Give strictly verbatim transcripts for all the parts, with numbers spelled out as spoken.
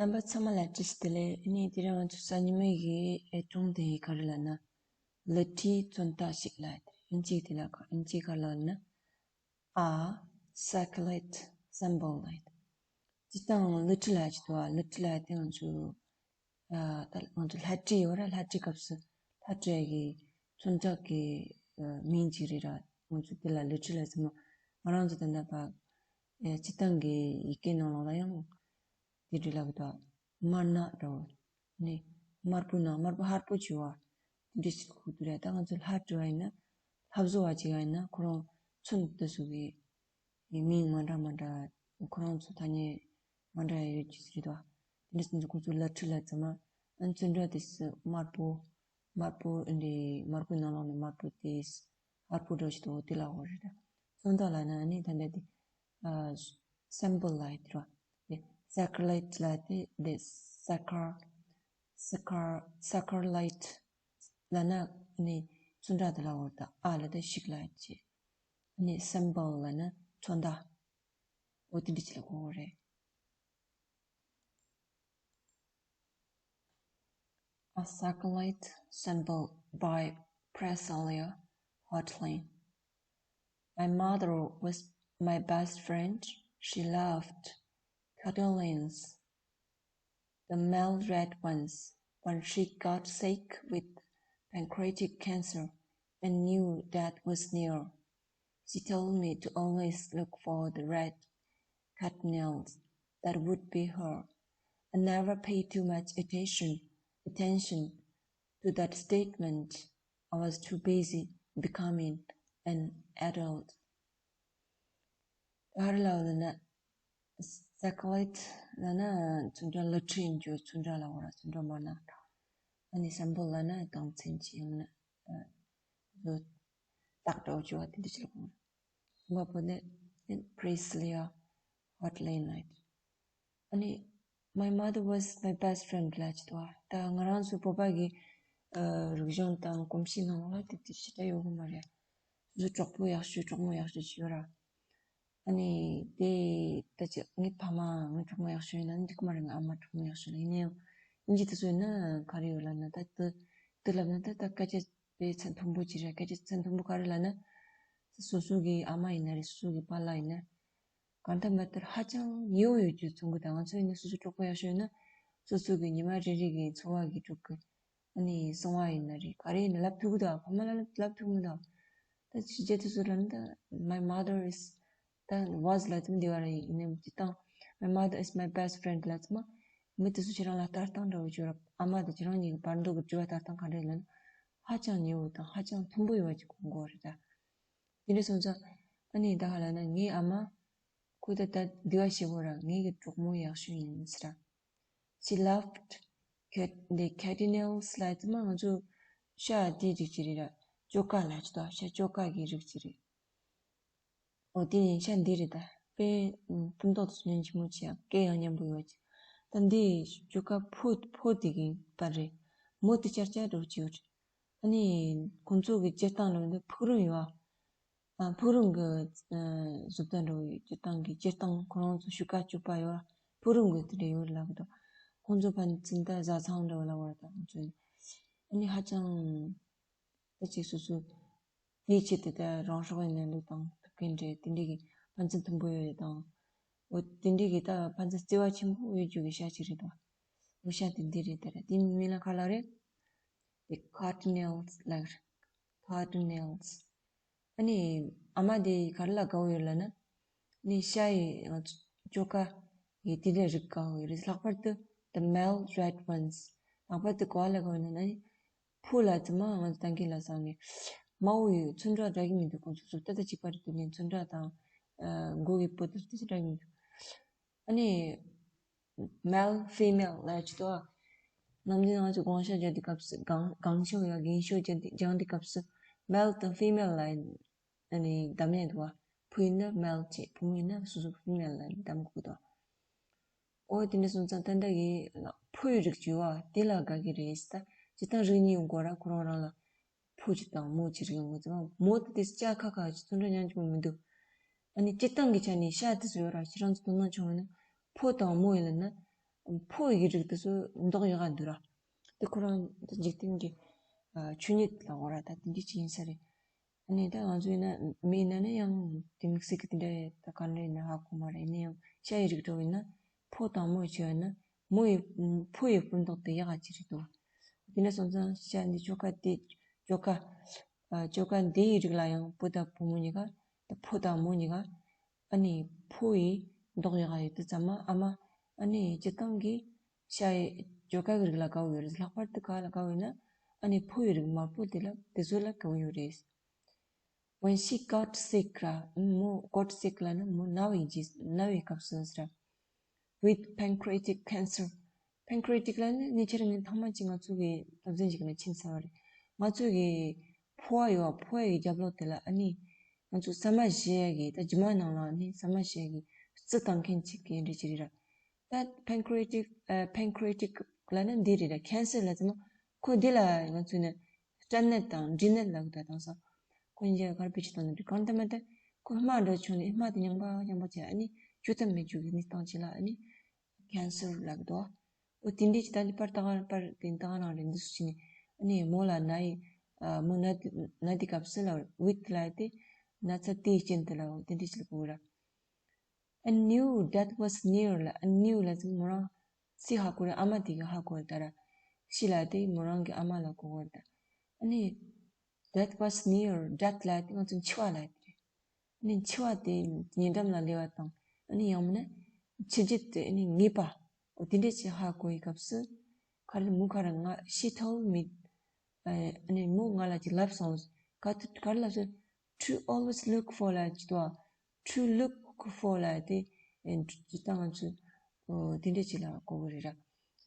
རྣམ་པ་ཚང་མ་ལ་བཀྲ་ཤིས་བདེ་ལེགས། ཨ་ནི་དེ་རིང་ང་ཚོ་གཟའ་ཉི་མའི་གི་ཨེ་སྒྲུང་དེ་ག་རེ་ལབ་ན། ལི་ཁྲིའི་མཚོན་རྟགས་ཤིག་ལབ་ཡ་དེ། ཨིན་ཇིའི་དེ་ལ་ཁ་ཨིན་ཇིའི་ག་རེ་ལབ་ན། A circulate symbol ལབ་ཡ་དེ། སྤྱིར་བཏང་ལི་ཁྲི་ལབ་ཡ་ཅིག་འདུག་ཨ། ལི་ཁྲི་ལབ་ཡ་དེ་ང་ཚོ་ཨ་ད་ང་ཚོ་ལྷ་བྲིས་ཡོད་ར། ལྷ་བྲིས་སྐབས་སུ་ལྷ་བྲིས་ཡ་གི་མཚོན་རྟགས་ཀྱི་ཨ་མིང་ཅིག་རེད་ར། ང་ཚོ་དེ་ལ་ལི་ཁྲི་ལབ་ཙམ་མོ། ང་རང་ཚོ་ད་ལྟ་ཕ་ཨེ་སྤྱིར་བཏང་གི་ཡི་གེ་ནང་ལོགས་ལ་ཡང་དེ་འདྲ་ལབ་གི་འདུག་དམར་ནག་འདྲ་བོ། ནི་དམར་པོ་ནག་དམར་པོ་ཧར་པོ་བྱེད་པ་དེ་འདྲ་ཞིག་གོ་གི་འདུག་ར། ད་ང་ཚོ་ལྷ་བྲིས་པ་ཡིན་ན། ལྷ་བཟོ་བ་ཅིག་ཡིན་ན་ཁོ་རང་མཚོན་དེ་ཚོ་གི་ཡི་མིང་མ་འདྲ་མ་འདྲ། ཁོ་རང་ཚོ་ཐ་སྙད་མ་འདྲ་ཡ་ཡོད་ཀྱི་རེད་དོ། དེ་འདྲ་སོང་ཙང་ཁོ་ཚོ་ལི་ཁྲི་ལབ་ཙམ་མ། ཨ་ནི་མཚོན་རྟགས་དེ་ཚོ་དམར་པོ། དམར་པོ་འདི་དམར་པོའི་ནང་ལོགས་ནས་དམར་པོ་དེ་ཧར་པོ་འདྲ་ཞིག་འདུག་དེ་ལབ་དགོས་རེད་ད། མཚོན་རྟགས་ལབ་ན་ཨ་ནི་ད་ལྟ་དེ་ཨ་སིམ་བོལ་ལབ་ཡ་དེ་རེད་པ། དེ་སར་ཀུ་ལེ་ཊི་ལབ་དེ། དེ་སར་ཀར་སར་ཀར་སར་ཀུ་ལེ་ཊི་ལབ་ན་ཨ་ནི་མཚོན་རྟགས་དེ་ལབ་དགོས་རེད་ད། ཨ་ལབ་དེ་ཤིག་ལབ་ཡ་ཅིག་ཨ་ནི་སིམ་བོལ་ལབ་ན་མཚོན་རྟགས། འོ་དེ་འདྲ་ཅིག་ལ་གོ་དགོས་རེད། A circulate symbol by Priscilla Hotley. My mother was my best friend. She loved cartellines, the male red ones. When she got sick with pancreatic cancer and knew death was near, she told me to always look for the red cardinals. That would be her. I never paid too much attention attention to that statement. I was too busy becoming an adult. ད་ག་རེ་ལབ་ན། སར་ཀུ་ལེ་ཊི་ལབ་ན་མཚོན་རྟགས། ལི་ཁྲིའི་མཚོན་རྟགས་ལབ་དགོས་ར། མཚོན་རྟགས་དམར་ནག་འདྲ། ཨ་ནི་སིམ་བོལ་ལབ་ན་སྟངས་མཚན་ཅིག་ཡང་ན་ཨ་བཟོ་རྟགས་འདྲ་བོ་ཅིག་ཡོད་པ་དེ་འདྲ་ཅིག་ལ་གོ་དགོས་རེད། གསུམ་པ་པོ་དེ་Priscilla Hotley ལབ་ཡ་དེ། ཨ་ནི་my mother was my best friend ལབ་ཅིག་འདུག་པ། ད་ང་རང་ཚོ་བོད་པ་གི་ཨ་རིག་གཞུང་དང་གོམས་གཤིས་ནང་ལ་དེ་དེ་ཞེ་དྲག་ཡོད་གི་མ་རེད། སོ་སོ་གྲོགས་པོ་ཡག་ཤོས་གྲོགས་མོ་ཡག་ཤོས་ཅིག་ཡོད་ར། ཨ་ནི་དེ་ད་ཅི་ངའི་ཕ་མ་ངའི་གྲོགས་མོ་ཡག་ཤོས་ཡིན་ན་འགྲིག་གི་མ་རེད། ངའི་ཨ་མ་གྲོགས་མོ་ཡག་ཤོས་ལ། ཡིན་ན་ཡང་ཨིན་ཇི་དེ་ཚོ་ཡིན་ན་ག་རེ་ཡོད་ལབ་ན། ད་དེ་དེ་ལབ་ན་ད་ད་སྐད་ཆ་དཔེ་ཚད་མཐོན་པོ་ཅིག་རེད། སྐད་ཆ་ཚད་མཐོན་པོ་ག་རེ་ལབ་ན། སོ་སོ་གི་ཨ་མ་ཡིན་ན་རེད། སོ་སོ་གི་པཱ་ལགས་ཡིན་ན། གང་ལྟར་མ་ལྟར་ཧ་ཅང་ཉེ་བོ་ཡོད་རྒྱུ་མཚོན་གི། ད་ང་ཚོ་ཡིན་ན་སོ་སོ་གྲོགས་པོ་ཡག་ཤོས་ཡིན་ན། སོ་སོ་གི་ཉི་མ་རེ་རེ་གི་འཚོ་བ་གི་སྒྲུབ་གི། ཨ་ནི་སོང་བ་ཡིན་ན་རེད། ག་རེ་ཡིན་ན་ལབ་ཐུབ་གི་འདུག་ཕ་མ་ལ་ལབ་ལབ་ཐུབ་གི་མི་འདུག་ད་ཕྱི་རྒྱལ་དུ་སུ་ར་ན་ད་my mother is ད་was ལབ་ཙམ་འདི་བ་ར་ཡིན་ནམ་ཅི་དང་། My mother is my best friend ལབ་ཙམ་མ། མི་དེ་ཚོ་ཁྱེད་རང་ལ་ལྟ་སྟངས་འདྲ་བོ་ཅིག་ཡོད་ར། ཨ་མ་དང་ཁྱེད་རང་གཉིས་ཀྱི་བར་འདུག་གི་དྲི་བ་ལྟ་སྟངས་ག་འདྲ་ལབ་ན། ཧ་ཅང་ཉེ་བོ་དང་ཧ་ཅང་མཐུན་པོ་ཡོད་པ་ཅིག་གོ་གི་རེད་ད། དེ་འདྲ་སོང་ཙང་ཨ་ནི་ད་ག་ལབ་ན་ངའི་ཨ་མ་ཁོ་ད་ད་འདི་བ་ཞེ་བོ་ར་ངའི་གི་གྲོགས་མོ་ཡག་ཤོས་ཡིན་ཟེར་ར། She loved cat- the cardinals ལབ་ཙམ་མ་ང་ཚོ་ཤ་དེ་རིགས་ཅིག་རེད་ར། ཅོ་ཀ་ལབ་ཅིག་ད། ཤ་ཅོ་ཀ་གི་རིགས་ཅིག་རེད། འོ་དེ་ཡིན་ཤ་འདི་རེད་ད། དཔེ་སྤུ་མདོག་དེ་ཚོ་ཉན་ཆི་མོ་ཆེ་ཡ། སྐད་ཡང་སྙན་པོ་ཡོད་ཅིག་ད་འདི་ཅོ་ཀ་ཕོ་ཕོ་དེ་གི་པར་རེད། མོ་དེ་ཅར་ཅར་འདྲ་བོ་ཅིག་ཡོད་རེད། ཨ་ནི་ཁོང་ཚོ་གི་སྤྱིར་བཏང་ལ་འདི་ཕུག་རོན་ཡོད་ཨ། ཕུག་རོན་གི་བཟོ་ལྟ་འདྲ་བོ་ཡོད། སྤྱིར་བཏང་གི་སྤྱིར་བཏང་ཁོ་རང་ཚོ་ཤུག་ཀ་གཅོད་པ་ཡོད་ཨ། ཕུག་རོན་གི་དེ་འདྲ་ཡོད་ལབ་གི་འདུག་ཁོང་ཚོ་ཕན་ཚུན་ད་བཟའ་ཚང་འདྲ་བོ་ལབ་དགོས་རེད་ད་ཁོང་ཚོ། ཨ་ནི་ཧ་ཅང་ད་ཅིག་སོ་སོ་དེའི་ཆེད་དུ་ད་རང་སྲོག་ཡིན་ན་བློས་བཏང་ཐུབ་མཁན་རེད། དེ་འདྲའི་གི་ཕན་ཚུན་མཐུན་པོ་ཡོད་རེད་དང་། འོ་དེ་འདྲའི་གི་ད་ཕན་ཚུན་བརྩེ་བ་ཆེན་པོ་ཡོད་རྒྱུ་གི་ཤ་ཅིག་རེད་དོ། འོ་ཤ་དེ་འདི་རེད་ད་ར། དེའི་མིང་ལ་ག་ལབ་རེད། དེ་cardinals ལབ་རེད། Cardinals ཨ་ནི་ཨ་མ་དེ་ག་རེ་ལ་དགའ་བོ་ཡོད་ལབ་ན། ནི་ཤ་ཡི་ཅོ་ཀ་ཡི་དེ་འདྲའི་རིགས་དགའ་བོ་ཡོད་རེད། ལྷག་པར་དུ་the male red ones ལྷག་པར་དུ་ག་པ་ལ་དགའ་བོ་ཡོད་ལབ་ན་ནི། ཕོ་ལབ་ཙམ་མ་ང་ཚོ་ད་གིན་ལབ་སོང་ནི། མ་འོ་ཡོད་མཚོན་རྟགས་འདྲ་གི་མི་འདུག་ཁོང་ཚོ་ཚོ་ལྟ་ལྟ་གཅིག་པ་རེད་འདུག་ལན་མཚོན་རྟགས་དང་། ཨ་མགོ་གི་པོ་ཏི་ཏི་འདྲ་གི་མི་འདུག་ཨ་ནི་male female ལབ་ཡ་ཅིག་འདུག་ནམ་རྒྱུན་ང་ཚོ་དགོངས་ཞག་རྒྱག་དུས་སྐབས་སུ་གང་གང་ཤོ་ཡ་རྒན་ཤོ་རྒྱག་དུས་སྐབས་སུ་male དང་female ལབ་ཡ་ཨ་ནི་གདམ་ཡ་འདུག་བ། ཕོ་ཡིན་ན་male བྱས། བུ་མོ་ཡིན་ན་སོ་སོ་female ལབ་གདམ་དགོས་འདུག་འོ་དེ་འདྲ་སོང་ཙང་ད་ལྟ་གི་ཕོའི་རིགས་ཀྱི་བ་དེ་ལ་དགའ་གི་རེད་ད། སྤྱིར་བཏང་རིགས་གཉིས་ཡོང་གོ་ར། ཁོ་རང་རང་ལ་ཕོ་གཅིག་དང་མོ་གཅིག་རིགས་ཡོང་གོ་ཙང་མོ་དེ་དེ་སྐྱ་ཁ་ཁ་ཅིག་ཚོན་ཁྲ་ཉམས་ཀྱི་མི་འདུག་ཨ་ནི་སྤྱིར་བཏང་གི་ཆ་ནས་ཤ་དེ་ཚོ་ཡོད་ར། ཁྱེད་རང་ཚོ་དོ་སྣང་བྱུང་བ་ན་ཕོ་དང་མོ་ཡིན་ལབ་ན། ཕོ་ཡི་རིགས་དེ་ཚོ་མདོག་ཡག་ག་འདུག་ར། དེ་ཁོ་རང་འཇིག་རྟེན་གྱི་ཆོས་ཉིད་ལ་འོ་ར་ད་དེ་འདྲ་ཅིག་ཡིན་ས་རེད། ཨ་ནི་ད་ང་ཚོ་ཡིན་ན་མི་ཡིན་ན་ནི་ཡང་དེ་དམིགས་བསལ་གྱི་དེ་འདྲ་ད་ག་འདྲ་ཡིན་ན་ཧ་གོ་མ་རེད། ཡིན་ན་ཡང་ཤ་ཡི་རིགས་འདྲ་བོ་ཡིན་ན་ཕོ་དང་མོ་བྱས་ཡོད་ན་མོ་ཡི་ཕོ་ཡི་སྤུ་མདོག་དེ་ཡག་ག་ཅིག་རེད་འདུག་དེ་འདྲ་སོང་ཙང་ཤ་འདི་ཅོ་ཀ་དེ་ཅོ་ཀ་ཨ་ཅོ་ཀ་འདི་ཡི་རིགས་ལ་ཡང་སྤུ་དང་བུ་མོ་གཉིས་ཀ་ད་ཕོ་དང་མོ་གཉིས་ཀ་ཨ་ནི་ཕོ་ཡི་མདོག་ཡག་ག་ཡོད་དུས་ཙམ་མ་ཨ་མ་ཨ་ནི་སྤྱིར་བཏང་གི་ཤ་ཡི་ཅོ་ཀ་གི་རིགས་ལ་དགའ་བོ་ཡོད་རེད། ལྷག་པར་དུ་ག་ལ་དགའ་བོ་ཡོད་ན་ཨ་ནི་ཕོ་ཡི་རིགས་དམར་པོ་དེ་ལ་དེ་ཚོ་ལ་དགའ་བོ་ཡོད་རེད། When she got sick ར་མོ་got sick ལ་ནི་མོ་ན་བའི་རྗེས་ན་བའི་སྐབས་སུ་ར། With pancreatic cancer. Pancreatic ལ་ནི་ཉེ་ཆར་ངས་ཐེངས་མ་གཅིག་ང་ཚོ་གི་སློབ་ཚན་ཞིག་ནས་ཕྱིན་ཚར་བ་རེད། ང་ཚོ་གི་ཕོ་བ་ཡོད་ཕོ་བ་ཡི་རྒྱབ་ལོགས་དེ་ལ་ཨ་ནི་ང་ཚོ་ཟ་མ་བཞེས་ཡ་གི་ད་རྒྱུ་མ་ནང་ལ་ཨ་ནི་ཟ་མ་བཞེས་ཡ་གི་རྩི་བཏང་མཁན་གཅིག་གི་འདྲ་ཅིག་རེད་ར། ད་pancreatic ཨ་pancreatic ལ་ནི་འདི་རེད་ར། cancer ལ་ཚང་མ་ཁོ་འདི་ལ་ང་ཚོ་ནི་སྐྲན་ནད་དང་མགྲིན་ནད་ལབ་ད་དང་སོ། ཁོ་གཉིས་ཀ་གར་བེད་སྤྱོད་གཏོང་ནི་འདྲ་གང་ལྟར་མ་ལྟར་ཁོ་རྨ་འདྲ་བྱུང་ནས་རྨ་དེ་ཉམས་པ་ཉམས་པ་བྱས་ཨ་ནི་བཅོས་ཐབས་མེད་བཅོས་ཀྱི་གནས་སྟངས་ཅིག་ལ་ཨ་ནི་cancer ལབ་འདུག་འོ་དེ་འདྲས་ཀྱི་ད་ནི་པར་ད་ག་པར་དེ་ད་ག་རང་རེད་འདི་སུ་ཅི་ནི་ཨ་ནི་མོ་ལ་ན་ཡི་ཨ་མོ་ན་ན་དེ་སྐབས་སུ་ལ་with ལ་དེ་ན་ཚ་དེའི་རྐྱེན་དེ་ལ་འོ་དེ་འདྲས་ཅིག་གོ་ར། I knew death was near ལ་I knew ལ་ཚིག་མོ་རང་སི་ཧ་གོ་རེད། ཨ་མ་དེ་གི་ཧ་གོ་རེད་ད་ར། ཤི་ལ་དེ་མོ་རང་གི་ཨ་མ་ལ་གོ་གོ་རེད་ད། ཨ་ནི་death was near death ལ་དེ་ང་ཚོ་འཆི་བ་ལ་དེ་རེད། ཨ་ནི་འཆི་བ་དེ་ཉེ་འགྲམ་ལ་སླེབས་པ་དང་ཨ་ནི་ཡང་མིན་ན་འཆི་རྒྱུ་དེ་ཨ་ནི་ངེས་པ་འོ་དེ་འདྲས་ཅིག་ཧ་གོ་ཡི་སྐབས་སུ་ག་རེ་མོ་ག་རེ་ང་she told me ཨ་ནི་མོ་ང་ལ་ཅིག་ལབ་སོང་། ག་དུས་ག་རེ་ལབ་སོང་། To always look for ལ་ཅིག་ཏོ། To look for ལ་དེ་ཨེ་ད་ང་ཚོས་ཨོ་དེ་འདྲ་ཅིག་ལ་གོ་གི་རེད་ར།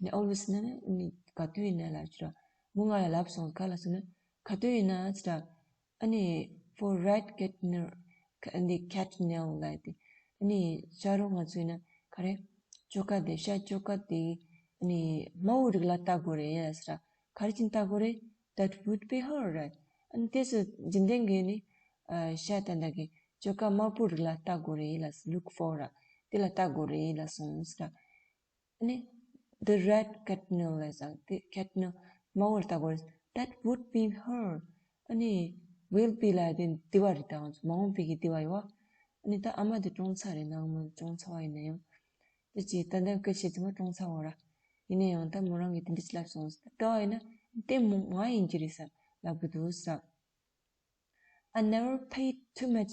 ནི་always ན་ནི་ག་དུས་ཡིན་ན་ལ་ཅིག་ར། མོ་ང་ལ་ལབ་སོང་ག་ལ་སོང་ན་ག་དུས་ཡིན་ན་ཅིག་ར། ཨ་ནི་for red catnip and the catnip ལ་དེ་ཨ་ནི་ཤ་རོ་ང་ཚོས་ན་ག་རེ་ཅོ་ཀ་དེ་ཤ་ཅོ་ཀ་དེ་ཨ་ནི་དམར་པོ་རིགས་ལ་ལྟ་དགོས་རེད་ཡ་ཟེར་ར། ག་རེ་བྱས་ནས་ལྟ་དགོས་རེད། That would be her right. ཨ་ནི་དེ་སུ་རྒྱུན་ལྡན་གྱི་ནི་ཨ་ཤ་ད་ད་གི་ཅོ་ཀ་དམར་པོ་རིགས་ལ་ལྟ་དགོས་རེད་ལ་look for ར། དེ་ལ་ལྟ་དགོས་རེད་ལ་སོང་ཟེར་ར། ཨ་ནི་the red catnip ལ་ཟེར་དེ་catnip དམར་པོ་ལ་ལྟ་དགོས་རེད། That would be her. ཨ་ནི་will be ལ་དེ་འདི་བ་རེད་ད་ང་ཚོ་མ་འོངས་པའི་གི་འདི་བ་ཡོད་བ། ཨ་ནི་ད་ཨ་མ་དེ་གྲོངས་ཚར་རེད་ནང་མོ་གྲོངས་ཚར་བ་ཡིན་ན་ཡང་། ད་ཅི་ད་ལྟ་སྐད་ཆ་དེ་མ་གྲོངས་ཚར་བ་ར། ཡིན་ན་ཡང་ད་མོ་རང་གིས་དེ་འདྲ་ཅིག་ལབ་སོང་ཟེར། ད་ཡིན་ན་དེ་མོ་ང་ཡིན་གྱི་རེད་ཟེར་ལབ་གི་འདུག་ཟེར། I never paid too much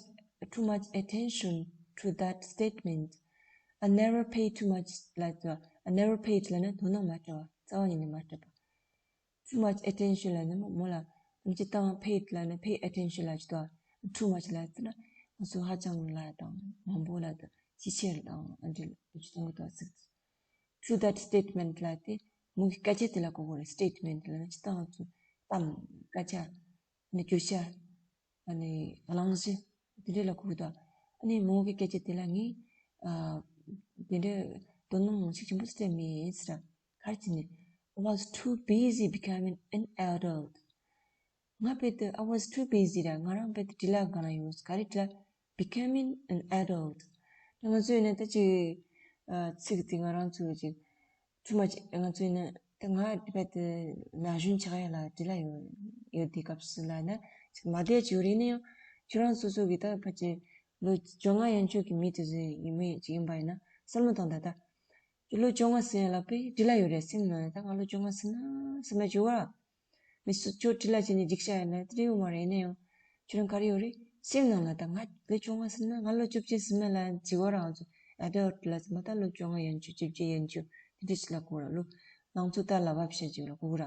too much attention to that statement. I never paid too much ལ་ད་I never paid ལ་ནི་དོ་སྣང་མ་སྤྲད་པ། རྩ་བ་ཉིད་ནས་མ་སྤྲད་པ། Too much attention ལ་ནི་མོ་ལ་ཨམ་ཅི་དང་paid ལ་ནི་pay attention ལ་ཅི་དང་too much ལ་ཟེར་ན་ང་ཚོ་ཧ་ཅང་ལ་དང་མང་པོ་ལ་དང་ཅི་ཆེར་དང་ཨ་འདྲི་ལ་ཅི་གཏོང་གི་དང་ཟེར། To that statement ལ་དེ་མོ་གི་སྐད་ཆ་དེ་ལ་གོ་དགོས་རེད། Statement ལ་ནི་ཅི་དང་ང་ཚོ་གཏམ་སྐད་ཆ་ནི་བརྗོད་བྱ། ཨ་ནི་གླེང་གཞི་དེ་འདྲ་ལ་གོ་གི་འདུག་ཨ་ནི་མོ་གི་སྐད་ཆ་དེ་ལ་ངས་ཨ་དེ་འདྲ་དོ་སྣང་ཤུགས་ཆེན་པོ་སྤྲད་མེད་ཟེར། ག་རེ་བྱས་ནས། I was too busy becoming an adult. ང་རྦད་དེ་I was too busy ར། ང་རང་རྦད་དེ་འབྲེལ་ལ་གང་ཡོད་ག་རེ་འབྲེལ། Becoming an adult. ད་ང་ཚོ་ཡིན་ན་ད་ཅིག་ཨ་ཚིག་དེ་ང་རང་ཚོ་ཅིག too much ང་ཚོ་ཡིན་ན་ད་ང་རྦད་དེ་ན་གཞོན་ཆགས་ཡ་ལ་འབྲེལ་ལ་ཡོད་ཡོད་དེ་སྐབས་སུ་ལ་ན་ཅིག་མ་བསྡད་ཅིག་ཡོད་རེད་ན་ཡང་ཁྱོད་རང་སོ་སོ་གི་ད་ཕལ་ཆེར་ལོ་བཅོ་ལྔ་ཡན་ཆོད་ཀྱི་མི་དེ་ཚོ་ཡིན་མི་ཅིག་ཡིན་པ་ཡིན་ན་བསམ་བློ་བཏང་ད་ད་ལོ་བཅོ་ལྔ་ཟིན་ཡ་ལ་པས་འབྲེལ་ལ་ཡོད་རེད་སེམས་ནང་ད་ང་ལོ་བཅོ་ལྔ་ཟིན་ན་བསམ་ཡ་ཅིག་ཡོད་ར། མི་སུ་ཁྱོད་འབྲེལ་ལ་བྱས་ནས་འཇིགས་བྱ་ཡིན་ན་དེ་འདྲ་ཡོད་མ་རེད། ཡིན་ན་ཡང་ཁྱོད་རང་ག་རེ་ཡོད་རེད། སེམས་ནང་ལ་ད་ང་ལོ་བཅོ་ལྔ་ཟིན་ན་ང་ལོ་བཅོ་བརྒྱད་ཟིན་ན་ལ་བྱེད་དགོས་ར། ང་ཚོ་adult ལ་ཟིན་མ་ད་ལོ་བཅོ་ལྔ་ཡན་ཆོད་བཅོ་བརྒྱད་ཡན་ཆོད་དེ་འདྲ་ཞིག་ལ་གོ་ར། ལོ་ལང་ཚོ་ལྟར་ལ་བབ་བྱ་ཅིག་ལ་གོ་ར།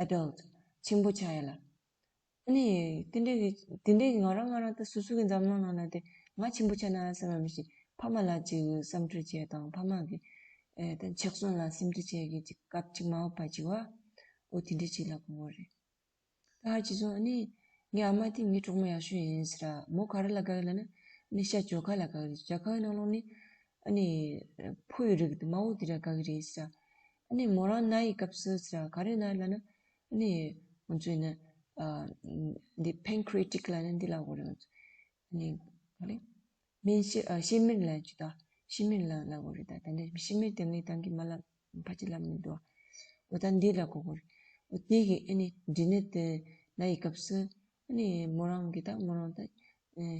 adult ཆེན་པོ་ཆགས་ཡ་ལ། ཨ་ནི་དེ་འདྲའི་གི་དེ་འདྲའི་གི་ང་རང་ང་རང་ད་སོ་སོ་གི་འཛམ་གླིང་ནང་ན་དེ་ང་ཆེན་པོ་ཆགས་ན་བསམ་པ་མི་ཤེས། ཕ་མ་ལ་ཅིག་བསམ་ཚུལ་བྱས་དང་ཕ་མ་གི་ཨེ་ད་ཆགས་སོང་ལ་སེམས་ཁྲལ་བྱས་གི་ཅིག་སྐབས་ཅིག་མ་འོས་པ་ཅིག་བ། འོ་དེ་འདྲའི་ཅིག་ལ་གོ་བོ་རེད། ད་ཧ་ཅི་སོང་ཨ་ནི་ངའི་ཨ་མ་དེ་ངའི་གྲོགས་མོ་ཡག་ཤོས་ཡིན་ཟེར་ར། མོ་ག་རེ་ལ་དགའ་གི་ལ་ན་ཨ་ནི་ཤ་ཇོ་ཁ་ལ་དགའ་གི་རེད། ཇོ་ཁ་གི་ནང་ལོགས་ནི་ཨ་ནི་ཕོ་ཡི་རིགས་དེ་མ་འོ་དེ་ར་དགའ་གི་རེད་ཟེར་ར། ཨ་ནི་མོ་རང་ན་ཡི་སྐབས་སུ་ཟེར་ར་ག་རེ་ན་ལ་ན་ཨ་ནི་ང་ཚོ་ཡིན་ན་ཨ་འདི་pancreatic ལ་ན་འདི་ལ་གོ་རེད། ང་ཚོ་ཨ་ནི་ག་རེ་སྨན་ཤི་ཨ་ཤི་མིར་ལ་ཅི་ད་ཤི་མིར་ལ་ལ་གོ་རེད། ད་ད་འདི་ཤི་མིར་དེ་ངའི་ཏང་གི་མ་ལ་ ཕལ་ཆེར་ལབ་མི་འདུག་འོ་ད་འདི་ལ་གོ་གོ་རེད། འོ་དེ་གི་ཨ་ནི་འབྲི་ནི་དེ་ལ་ཡི་སྐབས་སུ་ཨ་ནི་མོ་རང་གི་ད་མོ་རང་ད་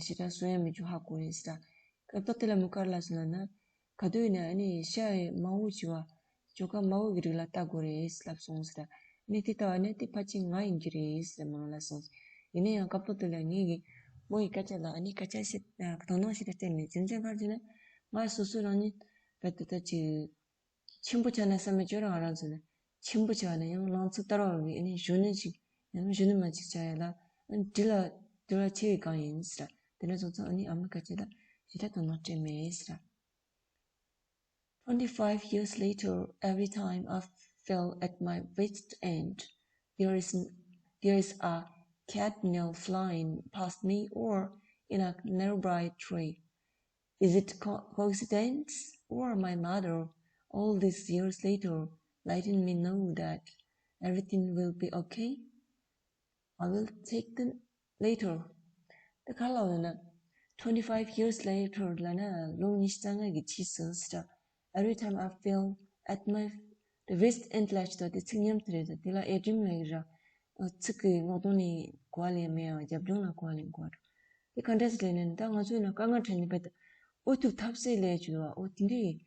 ཞེ་དྲག་བཟོ་ཡ་མི་འཇུག་ཧ་གོ་རེད་ཟེར། སྐབས་ཐོག་དེ་ལ་མོ་ག་རེ་ལབ་སོང་ལབ་ན། ག་དུས་ཡིན་ན་ཨ་ནི་ཤ་ཡི་མ་འོ་བྱི་བ་ཅོ་ཀ་མ་འོ་གི་རིགས་ལ་ལྟ་དགོས་རེད་ལབ་སོང་ཟེར། ཨ་ནི་དེ་ལྟ་བ་ནི་དེ་ཕལ་ཆེར་ང་ཡིན་གྱི་རེད་ཟེར་མོ་རང་ལབ་སོང་། ཡིན་ན་ཡང་སྐབས་ཐོག་དེ་ལ་ངེད་ཀྱིས་མོ་ཡི་སྐད་ཆ་ལ་ཨ་ནི་སྐད་ཆ་ཞིག་དོ་སྣང་ཞིག་ལ་བལྟས་ནས་རྒྱུ་མཚན་ག་རེ་ཟེར་ན། ང་སོ་སོ་རང་ཉིད་རྦད་དེ་ད་ཅིག་ཆེན་པོ་ཆགས་ན་བསམ་མེད་ཅོ་རང་རང་ཚོ་ནི་ཆེན་པོ་ཆགས་ན་ཡང་ལང་ཚོ་བསྟར་བ་བའི་ཨ་ནི་གཞོན་ནུ་ཅིག་ཡང་གཞོན་ནུ་མ་ཅིག་ཆགས་ཡ་ལ་ཨ་ནི་དེ་ལ་དེ་ལ་ཆེ་བའི་གང་ཡིན་ཟེར། དེ་འདྲ་སོང་ཙང་ཨ་ནི་ཨ་མའི་སྐད་ཆ་ལ་ཞེ་དྲག་དོ་སྣང་སྤྲད་མེད་ཟེར། Twenty-five years later, every time I feel at my wit's end, there is, there is a cat nail flying past me or in a nearby tree. Is it co- coincidence or my mother, all these years later, letting me know that everything will be okay? I will take them later. ད་ག་ལ་ཡོད་ན། Twenty-five years later ལབ་ན་ལོ་ཉི་ཤུ་རྩ་ལྔ་གི་རྗེས་སུ་ཟེར། Every time I feel at my the wit's end ལབ་ཅིག་དང་དེ་ཚིག་མཉམ་དུ་རེད། ད་དེ་ལ་ཨེ་ཌི་རིམ་ལབ་ཀྱི་ར། ཚིག་གི་ངོ་གདོང་ནས་གོ་བ་ལེན་མེད་ཡང་རྒྱབ་ལྗོངས་ལ་གོ་བ་ལེན་དགོས་ར། དེ་ག་འདྲ་ཞིག་ལབ་ན་ད་ང་ཚོས་ན་དཀའ་ངལ་འཕྲད་ནས་བས་ད་འུ་ཐུག་ཐབས་ཟད་ལས་བྱུང་བ་འོ་དེ་འདྲ་ཡིན།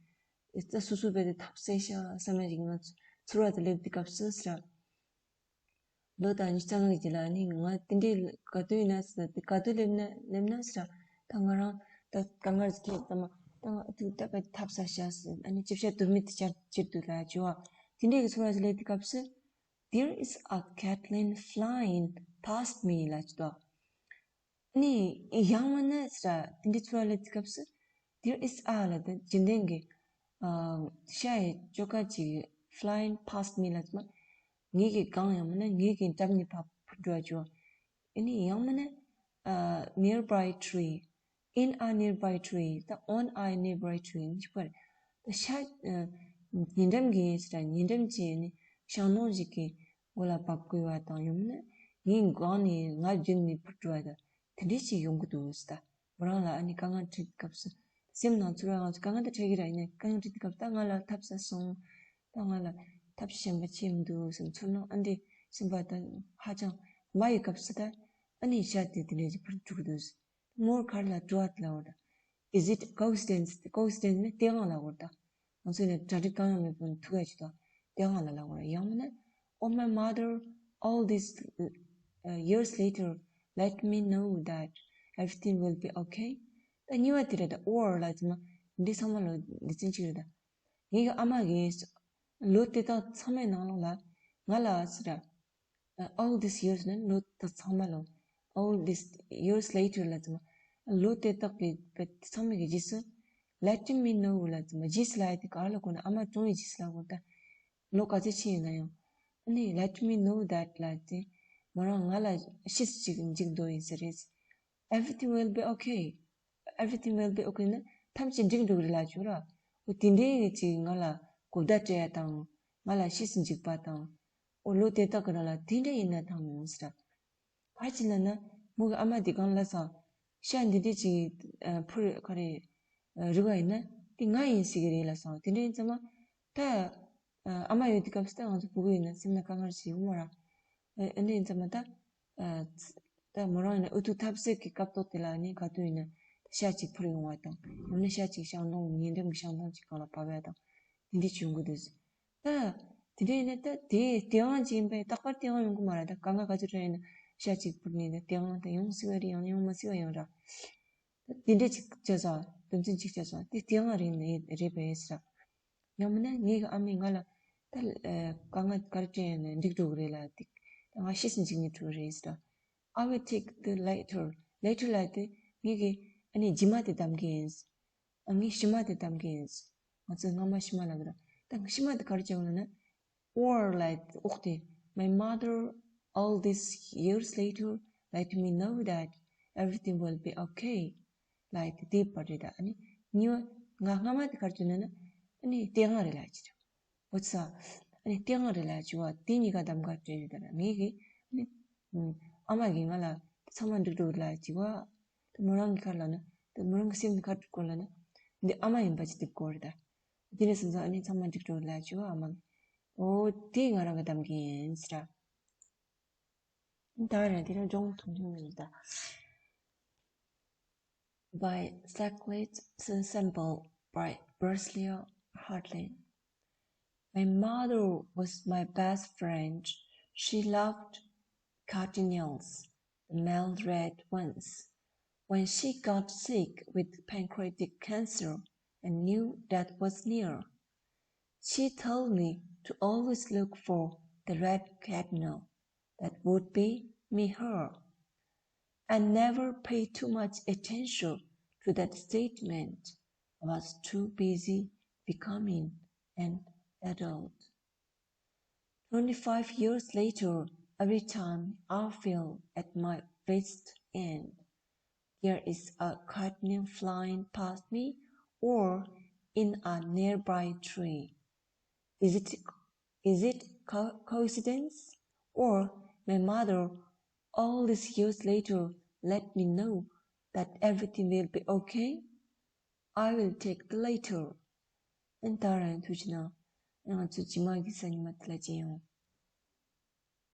ད་སོ་སོ་བས་ད་ཐབས་ཟད་ཤག་བསམ་ཡ་ཞིག་ང་ཚོ་ཚོར་བ་དེ་སླེབས་དུས་སྐབས་སུ་ཟེར། ལོ་དང་ཉི་ཤུ་རྩ་ལྔ་གི་རྗེས་ལ་ནི་ང་དེ་འདྲའི་ག་དུས་ཡིན་ན་ཟེར་ན་དེ་ག་དུས་སླེབས་ན་སླེབས་ན་ཟེར། ད་ང་རང་ད་དཀའ་ངལ་ཁྱེད་ཙམ་མ་ད་ང་ཐུག་ད་ག་ཐབས་ཟད་ཤག་ཟེར། ཨ་ནི་ཅིབ་ཤ་དུ་མི་དེ་ཆར་ཅིར་དུ་ལ་བྱོ་བ་དེ་འདྲའི་གི་ཚོར་བ་ཞིག་སླེབས་དུས་སྐབས་སུ། There is a catlin flying past me ལ་ཅི་ཏོ། ནི་ཡང་མིན་ན་ཟེར་དེ་འདྲའི་ཚོར་བ་སླེབས་དུས་སྐབས་སུ། There is a ལ་དེ་རྒྱུན་ལྡན་གྱི་ཨ་ཤ་ཡི་ཅོ་ཀ་ཅིག flying past me ལ་ཙམ་ངེད་ཀྱི་སྒང་ཡང་མིན་ན་ངེད་ཀྱི་འགྲམ་ནས་ཕར་འཕུར་འགྲོ་བ་ཅོ། ཨ་ནི་ཡང་མིན་ན་ཨ་nearby tree, in a nearby tree, the on a nearby tree ནི་ཅི་པར་ད་ཤ་ཉེ་འགྲམ་གྱི་ཟེར་ཉེ་འགྲམ་གྱི་ནི་ཤིང་སྡོང་ཞིག་གི་མགོ་ལ་བབས་དགོས་པ་དང་ཡང་མིན་ན་ངའི་སྒང་ནས་ང་བརྒྱུད་ནས་འཕུར་འགྲོ་བ་དང་། དེ་འདྲས་ཅིག་ཡོང་གི་འདུག་ཟེར། ད་མོ་རང་ལ་ཨ་ནི་དཀའ་ངལ་འཕྲད་སྐབས་སུ་སེམས་ནང་ཚོར་བ་ང་ཚོ་དཀའ་ངལ་དེ་འཕྲད་ཀྱི་ར་ཡིན་ན་དཀའ་ངལ་འཕྲད་དུས་སྐབས་ད་ང་ལ་ཐབས་ཟད་སོང་། ད་ང་ལ་ཐབས་གཞན་པ་ཅི་མི་འདུག་སེམས་ཚོར་སྣང་ཨ་འདི་སེམས་པ་ད་ཧ་ཅང་མ་ཡི་སྐབས་སུ་ད་ཨ་ནི་ཤ་དེ་དེ་འདྲས་ཅིག་འཕུར་འཇུག་གི་འདུག་ཟེར། མོར་གར་ལ་འགྲོ་བ་ལ་འོ་ད། Is it coincidence? Coincidence ནི་དེ་གང་ལ་འོ་ད། ང་ཚོས་ནི་གྲ་སྒྲིག་གང་ཡང་མེད་པར་ཐུག་ཡ་ཅིག་དང་དེ་གང་ལ་ལ་འོ་ཡང་མིན་ན། Oh my mother, all these uh, years later, let me know that everything will be okay. ད་གཉིས་པ་དེ་རེད་ད། Or ལ་ཙི་མ་འདི་ཚང་མ་ལོ་འདི་ཚིན་ཅིག་རེད་ད། ངེད་ཀྱི་ཨ་མ་གིས་ལོ་དེ་དག་ཚང་མའི་ནང་ལོགས་ལ་ང་ལ་ཟེར། All these years ནི་ལོ་དེ་ཚང་མ་ལོ། All these years later ལ་ཙི་མ་ལོ་དེ་དག་གི་ཚང་མའི་གི་རྗེས་སུ། Letting me know ལ་ཙི་མ་རྗེས་སུ་ལ་ཡ་དེ་ག་ལ་གོ་ན་ཨ་མ་གྲོངས་ཡི་རྗེས་སུ་ལ་གོ་ད། ལོ་ག་ཚོད་ཕྱིན་ཡིན་ན་ཡང་། ཨ་ནི་let me know that ལ་ཙི་མོ་རང་ང་ལ་ཤི་སུ་ཅིག་འཇིག་འདོད་ཡིན་ཟེར་རེད། Everything will be okay. Everything will be okay ན་ཐམས་ཅད་འགྲིག་འགྲོ་གི་རེད་ལ་ཅོ་ར། འོ་དེ་འདྲའི་ཅིག་ང་ལ་གོ་བརྡ་སྤྲད་ཡ་དང་ང་ལ་ཤི་སུ་འཇིག་པ་དང་། འོ་ལོ་དེ་དག་གི་ནང་ལ་དེ་འདྲ་ཡིན་ན་ཐང་ཡོང་ཟེར། ག་ཅི་ལ་ན་མོ་གི་ཨ་མ་དེ་གང་ལ་སང་ཤ་འདི་འདྲ་ཅིག་ཕུར་ག་རེ་རི་བ་ཡིན་ན་དེ་ང་ཡིན་ཟེར་གི་རེད་ལ་སང་དེ་འདྲ་ཡིན་ཙང་མ་ད། ཨ་མ་ཡོད་དུས་སྐབས་སུ་ད་ང་ཚོ་ཕྲུ་གུ་ཡིན་ན་སེམས་ལ་དཀའ་ངལ་ཞིག་ཡོང་མ་ར། ཨ་ནི་ཡིན་ཙང་མ་ད། ད་མོ་རང་ཡིན་ན་འུ་ཐུག་ཐབས་ཟད་ཀྱི་སྐབས་ཐོག་དེ་ལ་ནི་ག་དུས་ཡིན་ན་ཤ་གཅིག་འཕུར་ཡོང་བ་དང་ཡང་ན་ཤ་གཅིག་ཤིང་སྡོང་ཉེ་འགྲམ་གྱི་ཤིང་སྡོང་གཅིག་སྒང་ལ་བབས་ཡ་དང་དེ་འདྲ་བྱུང་གི་འདུག་ད་དེ་འདྲ་ཡིན་ན་ད་དེ་དེའང་ཅིག་ཡིན་པས་རྟག་པར་དེའང་ཡོང་གི་མ་རེད། ད་དཀའ་ངལ་ག་ཚོད་འཕྲད་ཡིན་ན་ཤ་གཅིག་འཕུར་ནས་ད་དེའང་ད་ཡོང་སྲིད་པ་རེད། ཡང་ཡོང་མ་སྲིད་པ་ཡང་ར། ད་དེ་འདྲ་ཅིག་བྱས་སོང་། དོན་ཚན་གཅིག་བྱས་སོང་། དེ་དེའང་རེད་ནི་རེད་པས་ཟེར། ཡང་མིན་ན་ངེད་ཀྱི་ཨ་མས་ང་ལ་ད་དཀའ་ངལ་ག་རེ་སྤྲད་ཡིན་ན་འགྲིག་འགྲོ་གི་རེད་ལ་ཏིག་ད་ང་ཤི་སུ་འཇིགས་ནས་འགྲོ་གི་རེད་ཟེར། I will take the later. Later ལ་དེ་ངེད་ཀྱི་ཨ་ནི་རྗེས་མ་དེ་གདམ་གི་ཡིན། ཨ་ངས་ཕྱི་མ་དེ་གདམ་གི་ཡིན། ང་ཚོས་སྔ་མ་ཕྱི་མ་ལབ་ཀྱི་ར། ད་ཕྱི་མ་དེ་ག་རེ་བྱས་ཡོད་ལབ་ན། Or like འོག་དེ། My mother, all these years later, let me know that everything will be okay. Like དེ་པར་རེད་ད། ཨ་ནི་གཉིས་པ་ང་སྔ་མ་དེ་ག་རེ་བྱས་ན་ན། ཨ་ནི་དེ་སྔ་རེད་ལ་ཅི་རེད། འོ་ཙི། ཨ་ནི་དེ་སྔ་རེད་ལ་ཅི་བ་དེ་གཉིས་ཀ་གདམ་ག་སྤྲད་རེད་ད་ར། ངེད་ཀྱི་ཨ་ནི་ཨ་མ་གིས་ང་ལ་ཚང་མ་འགྲིག་འགྲོ་རེད་ལ་ཅི་བ། དེ་མོ་རང་གི་ཁ་ལ་ན་དེ་མོ་རང་གི་སེམས་ནི་ཁ་དྲུག་གོ་ལ་ན། འདི་ཨ་མ་ཡིན་པ་ཅི་དེབ་གོ་རེད་ད། དེ་ནས་སོང་ཙང་ཨ་ནི་ཚང་མ་འགྲིག་འགྲོ་ལབ་བྱས། ཨ་མ་ལགས། ཨོ་དེ་ང་རང་གིས་བདམས་ཀྱི་ཡིན་ཟེར། ད་རེད། དེ་རིང་སྦྱོང་ཐུང་ཐུང་རེད་ད། By Sacklett Ensemble by Priscilla Hartley. My mother was my best friend. She loved cardinals, the male red ones. When she got sick with pancreatic cancer and knew death was near, she told me to always look for the red cardinal. That would be me, her. I never paid too much attention to that statement. I was too busy becoming an adult. Twenty-five years later, every time I feel at my wit's end, there is a cardinal flying past me or in a nearby tree. Is it, is it co- coincidence? Or my mother, all these years later, let me know that everything will be okay? I will take the later. ཨན་ད་རང་ཐུགས་རྗེ་གནང་། ང་ཚོ་རྗེས་མ་གི་གཟའ་ཉི་མ་དེ་ལ་མཇལ་ཡོང་།